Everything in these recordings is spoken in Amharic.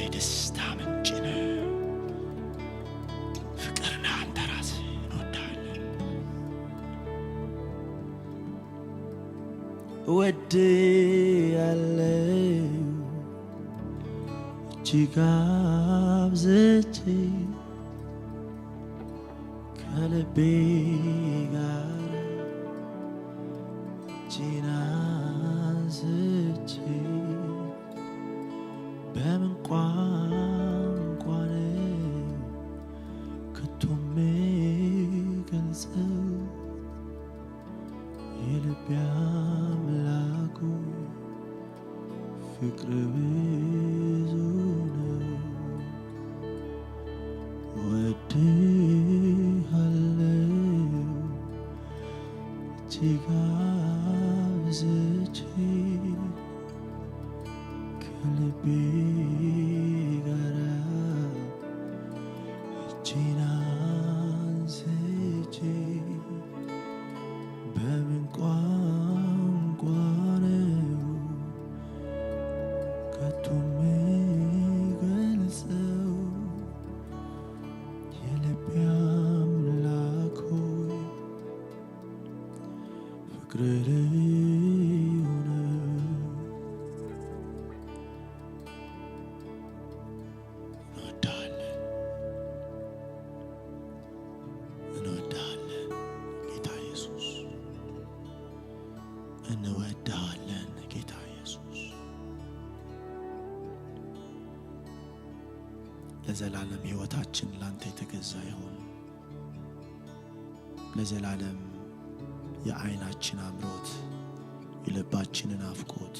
የደስታ ምንጭ ነህ። ፍቅር ነህ አንተ ራስህ። እንወድሃለን። እወድሃለሁ እጅግ አብዝቼ ከልቤ ጋር እጄን አንስቼ በምን ቋንቋ ነው ከቶ የምገልጸው የልቤ አምላክ ሆይ ፍቅር ብዙ ነው። እወድሃለሁ እጅግ አብዝቼ ከልቤ ጋር እጄን አንስቼ በምን ቋንቋ ነው ከቶ የምገልጸው የልቤ አምላክ ሆይ ፍቅር ልዩ ነው። እንወድሃለን፣ እንወድሃለን ጌታ ኢየሱስ፣ እንወድሃለን ጌታ ኢየሱስ። ለዘላለም ሕይወታችን ላንተ የተገዛ ይሁን። ለዘላለም የዓይናችን አምሮት፣ የልባችንን ናፍቆት፣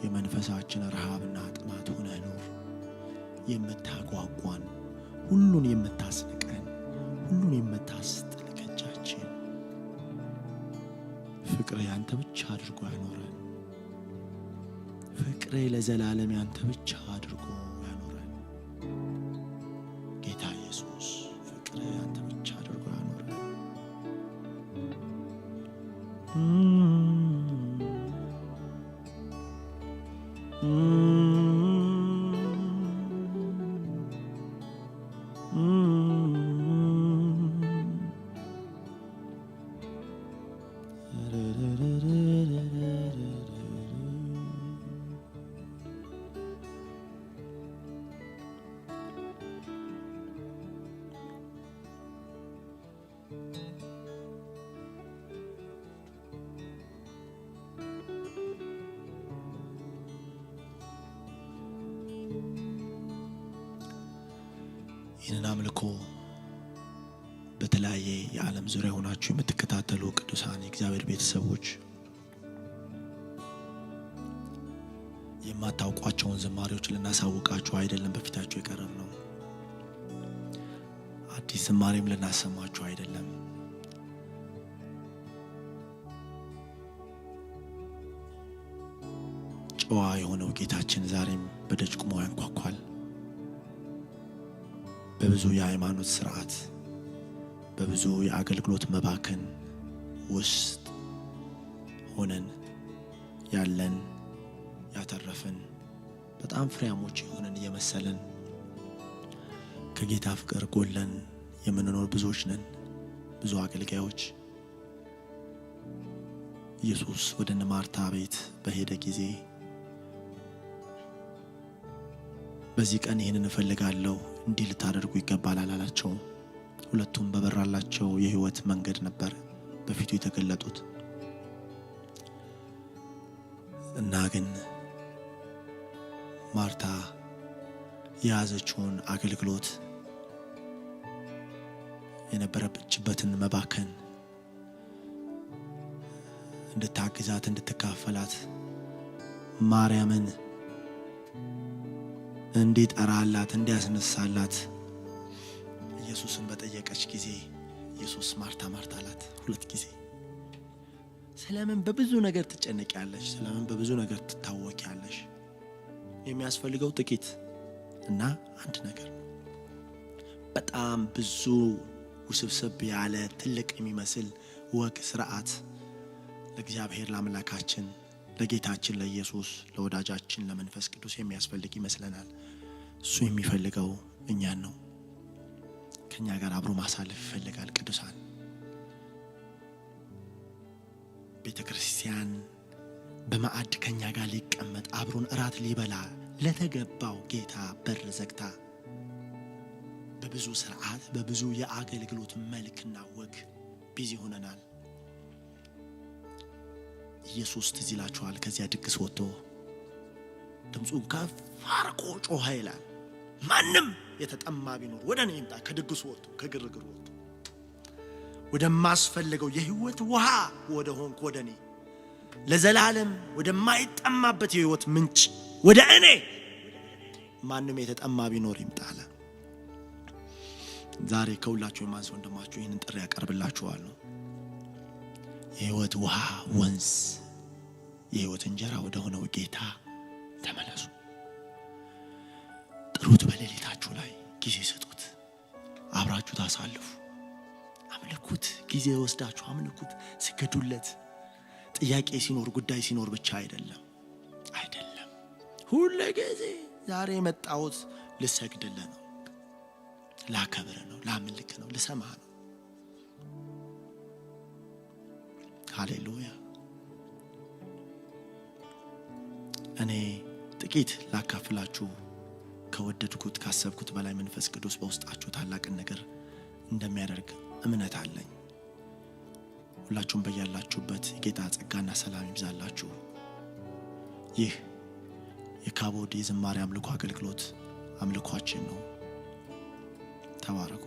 የመንፈሳችን ረሃብና ጥማት ሆነህ ኑር። የምታጓጓን፣ ሁሉን የምታስንቀን፣ ሁሉን የምታስጥል ከእጃችን ፍቅር ያንተ ብቻ አድርጎ ያኖረን። ፍቅሬ ለዘላለም ያንተ ብቻ አድርጎ ያኖረን። ጌታ ኢየሱስ ፍቅር ያንተ ብቻ አድርጎ ያኖረን። ይህንን አምልኮ በተለያየ የዓለም ዙሪያ ሆናችሁ የምትከታተሉ ቅዱሳን የእግዚአብሔር ቤተሰቦች የማታውቋቸውን ዝማሬዎች ልናሳውቃችሁ አይደለም በፊታችሁ የቀረብነው። አዲስ ዝማሬም ልናሰማችሁ አይደለም። ጨዋ የሆነው ጌታችን ዛሬም በደጅ ቆሞ ያንኳኳል። በብዙ የሃይማኖት ስርዓት፣ በብዙ የአገልግሎት መባከን ውስጥ ሆነን ያለን ያተረፍን በጣም ፍሬያሞች የሆነን እየመሰለን ከጌታ ፍቅር ጎለን የምንኖር ብዙዎች ነን፣ ብዙ አገልጋዮች። ኢየሱስ ወደ እነ ማርታ ቤት በሄደ ጊዜ በዚህ ቀን ይህንን እፈልጋለሁ፣ እንዲህ ልታደርጉ ይገባል አላላቸውም። ሁለቱም በበራላቸው የህይወት መንገድ ነበር በፊቱ የተገለጡት እና ግን ማርታ የያዘችውን አገልግሎት፣ የነበረችበትን መባከን እንድታግዛት፣ እንድትካፈላት፣ ማርያምን እንዲጠራላት፣ እንዲያስነሳላት ኢየሱስን በጠየቀች ጊዜ ኢየሱስ ማርታ ማርታ አላት ሁለት ጊዜ። ስለምን በብዙ ነገር ትጨነቂያለሽ? ስለምን በብዙ ነገር ትታወቂያለሽ? የሚያስፈልገው ጥቂት እና አንድ ነገር ነው። በጣም ብዙ ውስብስብ ያለ ትልቅ የሚመስል ወግ ስርዓት ለእግዚአብሔር ለአምላካችን ለጌታችን ለኢየሱስ ለወዳጃችን ለመንፈስ ቅዱስ የሚያስፈልግ ይመስለናል። እሱ የሚፈልገው እኛን ነው። ከኛ ጋር አብሮ ማሳለፍ ይፈልጋል። ቅዱሳን፣ ቤተ ክርስቲያን በማዕድ ከኛ ጋር ሊቀመጥ፣ አብሮን እራት ሊበላ ለተገባው ጌታ በር ዘግታ በብዙ ስርዓት፣ በብዙ የአገልግሎት መልክና ወግ busy ሆነናል። ኢየሱስ ትዝ ይላችኋል፣ ከዚያ ድግስ ወጥቶ ድምፁን ከፍ አድርጎ ጮኸ ይላል። ማንም የተጠማ ቢኖር ወደ እኔ ይምጣ። ከድግሱ ወጥቶ፣ ከግርግር ወጥቶ፣ ወደማስፈልገው የህይወት ውሃ ወደ ሆንኩ ወደ እኔ፣ ለዘላለም ወደማይጠማበት የህይወት ምንጭ ወደ እኔ ማንም የተጠማ ቢኖር ይምጣ አለ። ዛሬ ከሁላችሁ የማንስ ወንድማችሁ ይህንን ጥሪ ያቀርብላችኋለሁ። የህይወት ውሃ ወንዝ፣ የህይወት እንጀራ ወደ ሆነው ጌታ ተመለሱ። ጥሩት። በሌሊታችሁ ላይ ጊዜ ስጡት። አብራችሁ ታሳልፉ። አምልኩት። ጊዜ ወስዳችሁ አምልኩት፣ ስገዱለት። ጥያቄ ሲኖር፣ ጉዳይ ሲኖር ብቻ አይደለም፣ አይደለም። ሁለ ጊዜ ዛሬ የመጣሁት ልሰግድልህ ነው፣ ላከብርህ ነው፣ ላምልክ ነው፣ ልሰማህ ነው። ሃሌሉያ። እኔ ጥቂት ላካፍላችሁ ከወደድኩት፣ ካሰብኩት በላይ መንፈስ ቅዱስ በውስጣችሁ ታላቅን ነገር እንደሚያደርግ እምነት አለኝ። ሁላችሁም በያላችሁበት የጌታ ጸጋና ሰላም ይብዛላችሁ። ይህ የካቦድ የዝማሬ አምልኮ አገልግሎት አምልኳችን ነው። ተባረኩ።